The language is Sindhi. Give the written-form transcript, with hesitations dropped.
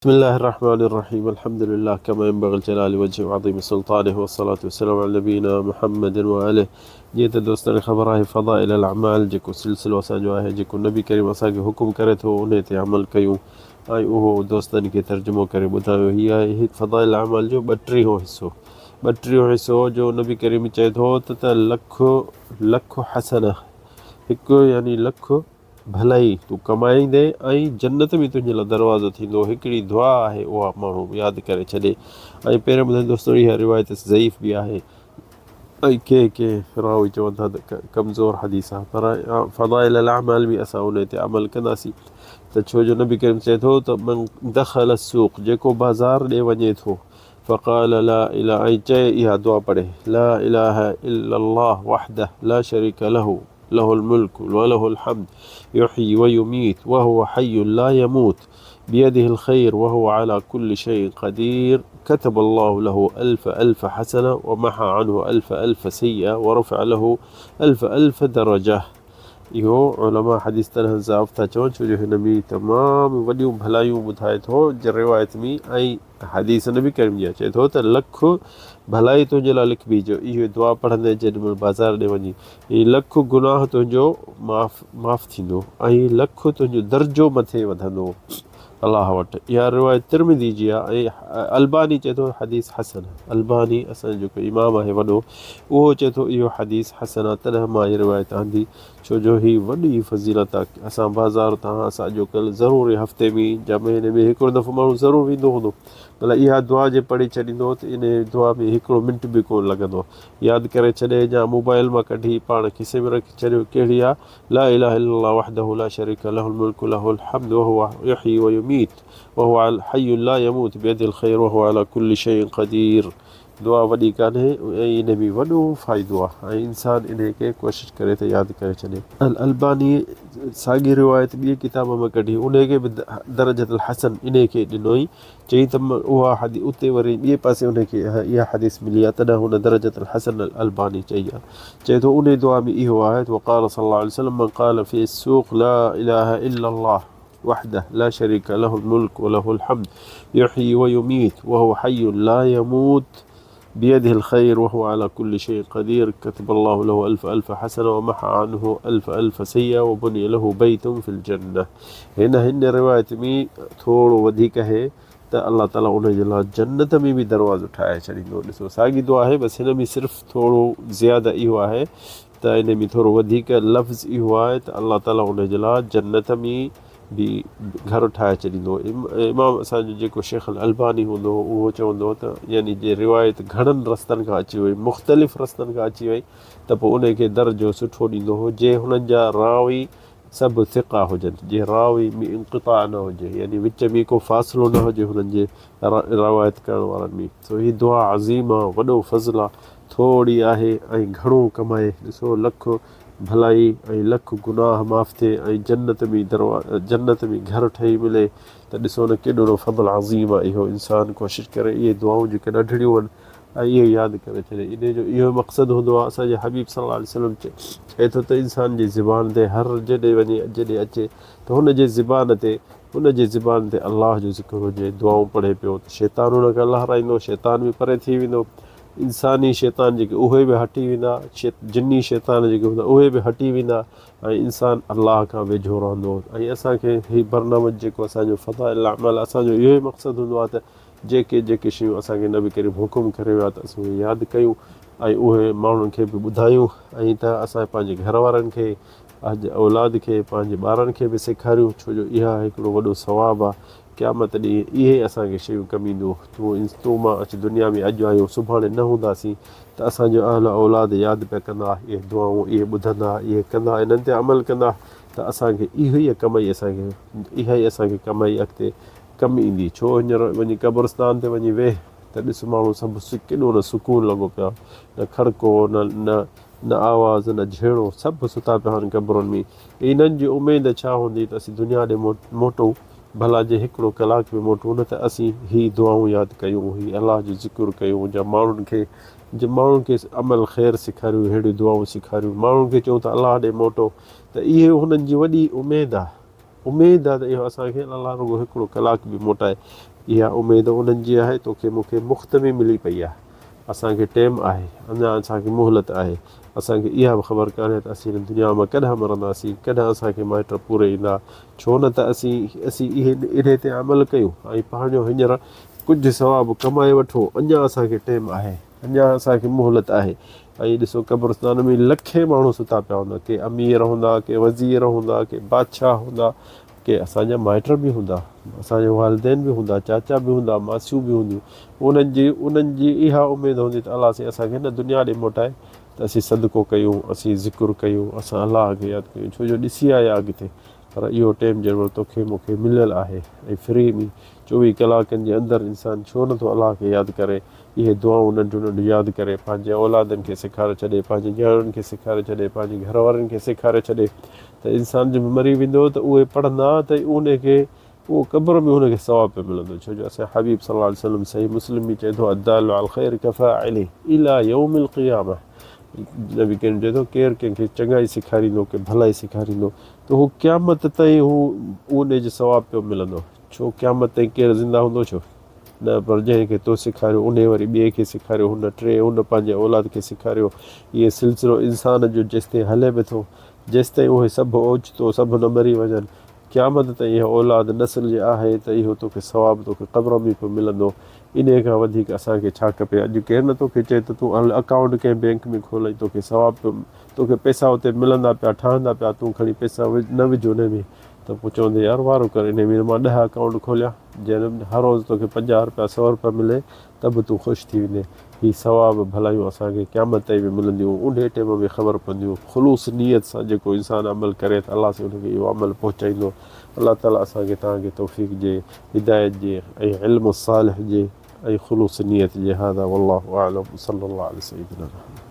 بسم الله الرحمن الرحيم الحمد لله كما ينبغي لجلال وجهه وعظيم سلطانه والصلاة والسلام على نبينا محمد وآله جيئن ته دوستن کي خبر آهي فضائل الاعمال جيڪو سلسلو اسان جو آهي جيڪو نبي ڪريم اسان کي حڪم ڪري ٿو انهي تي عمل ڪيون ۽ اهو دوستن کي ترجمو ڪري ٻڌايو هي آهي فضائل الاعمال جو ٻٽيهون حصو ٻٽيهون حصو جو نبي ڪريم چئي ٿو ته لک لک حسنه هڪ يعني لک ڀلائي تون ڪمائيندين ۽ جنت ۾ تنهنجي لاء دروازو ٿيندو. هڪڙي دعا آهي اها ماڻهو ياد ڪري ڇڏي. ۽ پهريان ٻڌايو دوستو اها روايت ضعيف به آهي ۽ ڪي ڪي راوي چون ٿا ته ڪمزور حديث آهي پر فضائل الاعمال ۾ اسان ان تي عمل ڪنداسين ته ڇو جو نبي ڪريم چئي ٿو ته من دخل السوق جيڪو بازار ڏي وڃي ٿو فقال لا اله ۽ چئي اها دعا پڙهي لا اله الا الله وحده لا شريڪ له له الملك وله الحمد يحيي ويميت وهو حي لا يموت بيده الخير وهو على كل شيء قدير كتب الله له ألف ألف حسنة ومحى عنه ألف ألف سيئة ورفع له ألف ألف درجة اهو علماء حديث طرح ضعف ٿا چون ڇو جو هن ۾ تمام وڏيون ڀلايون ٻڌائي ٿو روايت ۾ ۽ حديث نبي ڪريم جي اچي ٿو ته لک ڀلائي تنهنجي لاء لکبي جو اهو دعا پڙهندي جيڏي مهل بازار ڏي وڃي هي لک گناهه تنهنجو معاف معاف ٿيندو ۽ لک تنهنجو درجو مٿي وڌندو الله وٽ. اها روايت ترمذي جي آهي ۽ الباني چئي ٿو حديث حسن آهي. الباني اسان جو جيڪو امام آهي وڏو اهو چئي ٿو اهو حديث حسن آهي تڏهن مان هي روايت آندي ڇو جو هي وڏي فضيلت آ اسان بازار تان اسان اڄو ڪلهه ضرور هفتي ۾ يا مهيني ۾ هڪڙو دفعو ماڻهو ضرور ويندو هوندو مطلب اها دعا جي پڙهي ڇڏيندو ته ان دعا ۾ هڪڙو منٽ به ڪونه لڳندو ياد ڪري ڇڏي يا موبائل مان ڪڍي پاڻ کيسي ۾ رکي ڇڏيو ڪهڙي آ لا اله الا الله وحده لا شريڪ له الملڪ له الحمد وهو يحيي ويميت وهو حي لا يموت بيده الخير وهو على كل شيء قدير دعا وڏي ڪانهي ۽ ان ۾ وڏو فائدو آهي ۽ انسان انهي کي ڪوشش ڪري ته ياد ڪري ڇڏي. الالباني ساڳي روايت ٻئي ڪتاب مان ڪڍي انهي کي به درجة الحسن انهي کي ڏنوئي چئي ته اها حديث اتي وري ٻئي پاسي انهي کي اها حديث ملي آهي تڏهن هن درجة الحسن الالباني چئي آهي چئي ٿو انهي دعا ۾ اهو آهي ته وقال صلي الله عليه وسلم من قال في السوق لا اله الا الله وحده لا شريك له الملك وله الحمد يحيي ويميت وهو حي لا يموت بيده الخير وهو على كل شيء قدير كتب الله له ألف ألف حسنة ومحى عنه ألف ألف سيئة وبني له بيت في الجنة هن هن روايت ۾ ٿورو وڌيڪ آهي ته الله تعالي ان جي لاء جنت ۾ به دروازو ٺاهي ڇڏيندو ڏسو ساڳي دعا آهي بس هن ۾ صرف ٿورو زياده اهو آهي ته ان ۾ ٿورو وڌيڪ لفظ اهو آهي ته الله تعالي ان جي لاء جنت ۾ به گهر ٺاهي ڇڏيندو. امام اسان جو جيڪو شيخ الالباني هوندو هو اهو چوندو هو ته يعني جي روايت گهڻن رستن کان اچي وئي مختلف رستن کان اچي وئي ته پوء ان کي درجو سٺو ڏيندو هو جي هنن جا راوي سڀ ثقه هجن جي راوي ۾ انقطاع نه هجي يعني وچ ۾ ڪو فاصلو نه هجي هنن جي روايت ڪرڻ وارن ۾ سو هي دعا عظيم آ وڏو فضل آ ٿوري آهي ۽ گهڻو ڪمائي ڏسو لک ڀلائي ۽ لک گناهه معاف ٿئي ۽ جنت ۾ دروا جنت ۾ گهر ٺهي ملي ته ڏسو نه ڪيڏو نه فضل عظيم آهي اهو انسان ڪوشش ڪري اهي دعائون جيڪي ننڍڙيون آهن ۽ اهي ياد ڪري ڇڏي انهي جو اهو مقصد هوندو آهي اسان جي حبيب صلي الله عليه وسلم چئي ٿو ته انسان جي زبان تي هر جيڏي وڃي جيڏي اچي ته هن جي زبان تي هن جي زبان تي الله جو ذڪر هجي دعائون پڙهي پيو ته شيطان هن کي لهرائيندو شيطان به پري ٿي ويندو انساني شيطان جيڪي اهي به هٽي ويندا، جني شيطان جيڪي هوندا اهي به هٽي ويندا ۽ انسان الله کان ويجهو رهندو ۽ اسان کي هي برنامج جيڪو اسان جو فضائل الاعمال اسان جو اهو ئي مقصد هوندو آهي ته جيڪي جيڪي شيون اسان کي نبي ڪريم حڪم ڪري ويا ته اسين اهي ياد ڪيون ۽ اهي ماڻهن کي به ٻڌايون ۽ ته اسان پنهنجي گهر وارن کي پنهنجي اولاد کي پنهنجي ٻارن کي به سيکاريون ڇو جو اها هڪڙو وڏو ثواب آهي قيامت ڏينهن اهي اسان کي شيون ڪم اينديون. تون تون مان اچ دنيا ۾ اڄ آهيون سڀاڻي نه هونداسين ته اسان جو اهل اولاد ياد پيا ڪندا اهي دعائون اهي ٻڌندا اهي ڪندا انهن تي عمل ڪندا ته اسان کي اهو ئي ڪمائي اسان کي اها ئي اسان کي ڪمائي اڳتي ڪم ايندي ڇو هينئر وڃي قبرستان تي وڃي ويهه ته ڏس ماڻهو سڀ ڪيڏو نه سڪون لڳو پيو آهي نه کڙڪو نه نه نه آواز نه جهيڙو سڀ ستا پيا آهن قبرن ۾ انهن جي اميد ڇا هوندي ته اسين دنيا ڏي موٽون، ڀلا جي هڪڙو ڪلاڪ به موٽون نه ته اسين هي دعائون ياد ڪيون، هي الله جو ذڪر ڪيون جا ماڻهن کي جي ماڻهن کي عمل خير سيکاريون، ههڙيون دعائون سيکاريون، ماڻهن کي چئون ته الله ڏي موٽو ته اهي هنن جي وڏي اميد آهي، اميد آهي ته اهو اسان کي الله رڳو هڪڙو ڪلاڪ به موٽائي. اها اميد انهن جي آهي، توکي مون کي مفت ۾ ملي پئي آهي. اسان کي ٽيم آهي، اڃا اسان کي مهلت آهي. اسان کي اها به خبر ڪانهي ته اسين هن دنيا مان ڪڏهن مرنداسين، ڪڏهن اسان کي مائٽ پوري ايندا. ڇو نه ته اسين اسين اهي انهي تي عمل ڪيون ۽ پنهنجو هينئر ڪجهه ثواب ڪمائي وٺون. اڃا اسان کي ٽيم آهي، اڃا اسان کي مهلت آهي. ۽ ڏسو قبرستان ۾ لکين ماڻهو ستا پيا هوندا، ڪي امير هوندا، ڪي وزير هوندا، ڪي بادشاهه هوندا، ڪي اسان جا مائٽ به هوندا، اسان جا والدين به هوندا، چاچا به هوندا، ماسيون به هونديون. انهن جي انهن جي اها اميد هوندي ته الله سائين اسان کي هن دنيا ڏي موٽائي ته اسين صدقو ڪيون، اسين ذڪر ڪيون، اسان الله کي ياد ڪيون، ڇو جو ڏسي آيا اڳتي. پر اهو ٽيم جنهن مهل توکي مون کي مليل آهي ۽ فري ۾ چوويهه ڪلاڪن جي اندر انسان ڇو نٿو الله کي ياد ڪري، اهي دعائون ننڍيون ننڍيون ياد ڪري، پنهنجي اولادن کي سيکاري ڇڏي، پنهنجي نياڻين کي سيکاري ڇڏي، پنهنجي گهر وارن کي سيکاري ڇڏي ته انسان جنهن مري ويندو ته اهي پڙهندا ته ان کي اهو قبر ۾ هن کي ثواب پيو ملندو ڇو جو اسان حبيب صلي الله عليه وسلم صحيح مسلم ۾ چئي ٿو الدال على الخير كفاعله الى يوم القيامه نبي ڪريم چئي ٿو ڪير ڪنهن کي چڱائي سيکاريندو ڪي ڀلائي سيکاريندو ته هو قيامت تائين هو ان جو ثواب پيو ملندو ڇو قيامت تائين ڪير زنده هوندو ڇو نه پر جنهن کي تو سيکاريو انهي وري ٻئي کي سيکاريو هن ٽئين هن پنهنجي اولاد کي سيکاريو اهي سلسلو انسان جو جيستائين هلي به ٿو جيستائين اهي سڀ اوچتو سڀ نه مري وڃن قيامت تائين اها اولاد نسل جي آهي ته اهو توکي ثواب توکي قبر ۾ پيو ملندو انهي کان وڌيڪ اسان کي ڇا کپي اڄ ڪير نه توکي چئي ته تون اڪائونٽ ڪنهن بينڪ ۾ کول ۽ توکي ثواب پيو توکي پئسا اتي ملندا پيا ٺهندا پيا تون کڻي پئسا نه وجهه انهي ۾ ته پوء چوندي يار وارو ڪر انهي ۾ مان ڏهه اڪائونٽ کوليا جنهن هر روز توکي 50 رپيا سو رپيا ملي ته به تون خوش ٿي ويندين. هي ثواب ڀلايون اسان کي قيامت تائين به ملنديون، انهي ٽيم ۾ خبر پونديون. خلوص نيت سان جيڪو انسان عمل ڪري ته الله سائين ان کي اهو عمل پهچائيندو. الله تعالي اسان کي توهان کي توفيق جي، هدايت جي ۽ علم صالح جي ۽ خلوص نيت جي هذا والله اعلم وصلي الله علي سيدنا محمد.